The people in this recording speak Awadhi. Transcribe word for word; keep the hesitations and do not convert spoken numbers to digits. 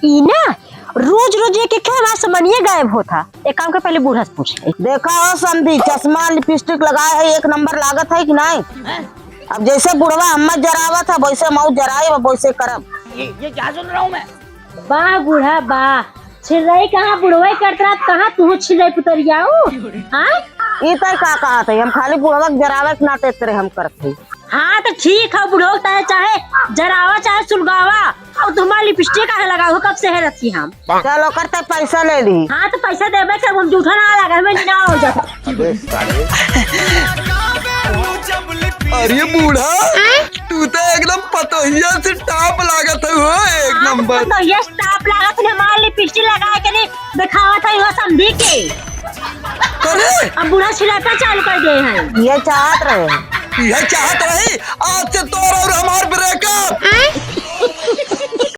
ई ना, रोज रोज एक एक हमार समनिया गायब होत ह। एक काम कर, पहले बूढ़ा से पूछ ले। देखा हो समधी, चश्मा लिपस्टिक लगाए है, एक नंबर लागत है कि नहीं? अब जैसे बुढ़वा हम्मत जरावत है, वैसे मौत जराई, अब वैसे करब। ये, ये क्या सुन रहा हूँ मैं? वाह बूढ़ा वाह, छिल्लई कहाँ बुढ़वई करत रहा, कहाँ तू छिल्लई पुतरियाऊ? हाँ? ई तय का कहत है, हम खाली बुढ़वा के जरावे के नाते तेरे हम करत है। हाँ तो ठीक है, बुढ़ो चाहे, चाहे जरावा चाहे सुलगावा, और तुम्हारा लिपस्टिक काहे लगाओ, कब से है रखी हम। चल ओकर ते पैसा ले ली। हाँ तो पैसा देबे के, हम जूठा ना लगा, हमें ना हो जाता। अरे बूढ़ा, तू तो एकदम पतोहिया से टॉप लागत है हो, एक नंबर। पतोहिया से टॉप लागत है, हमार लिपस्टिक लगा के नहीं दिखावत है वो समधी के। अरे अब बूढ़ा छिलका चालू कर दे है। ये चाहत रहे। ये चाहत रही, आज से तोर और हमार ब्रेकअप।